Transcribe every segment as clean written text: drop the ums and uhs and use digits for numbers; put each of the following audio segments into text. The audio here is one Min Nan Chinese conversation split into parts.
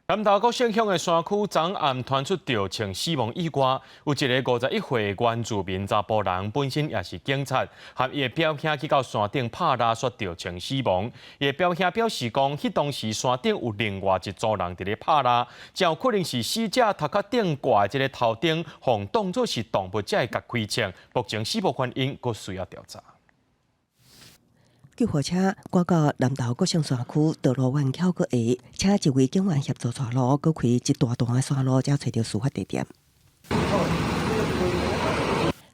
南投國姓鄉的山區，昨暗傳出著槍死亡意外，有一个51歲原住民查埔人，本身也是警察，和伊的表兄去到山頂拍獵，煞著槍死亡。伊的表兄表示講，彼當時山頂有另外一組人佇咧拍獵，真有可能是死者頭殼頂掛的這个頭燈，予人當作是動物才會共開槍。目前死亡原因閣需要調查。救護車趕到南投國姓山區道路彎橋閣下，請一位警員協助帶路，閣開一大段的山路，才揣著事發地點。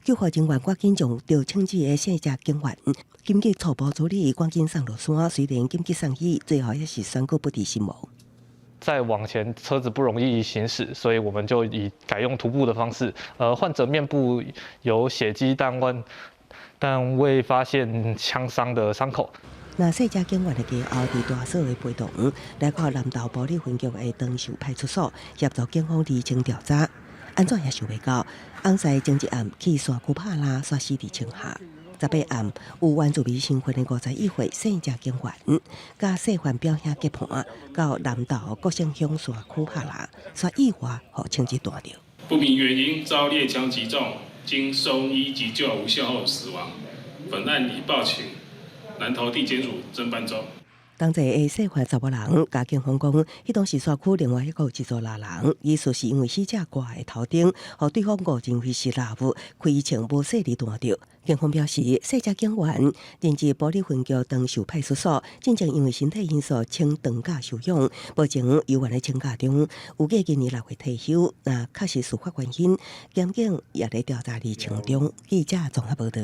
救護人員趕緊將著槍子的姓謝警員緊急初步處理，趕緊送落山。雖然緊急送醫，最後也是宣告不治身亡。再往前，車子不容易行駛，所以我們就以改用徒步的方式。患者面部有血跡，但未發現槍傷的傷口。那姓謝警員的家後，佇大嫂的陪同來到南投埔里分局的長壽派出所，協助警方釐清調查。按怎也想袂到，翁婿前一暗去山區拍獵，煞死佇槍下。18暗有原住民身份的51歲姓謝警員，佮細漢表兄結伴到南投國姓鄉山區拍獵，煞意外予槍子彈著。不明原因遭獵槍擊中，經送醫急救無效後死亡。本案已報請南投地檢署偵辦中。同齊的細漢查某人，共警方講，彼當時山區另外一個有一組獵人，疑似是因為死者掛的頭燈，予對方誤認為是獵物，開槍無細膩彈著。警方表示，姓謝警員任職埔里分局長壽派出所，進前因為身體因素請長假休養，目前猶原咧請假中，預計今年6月退休。若確實事發原因，檢警也咧調查釐清中。記者綜合報道。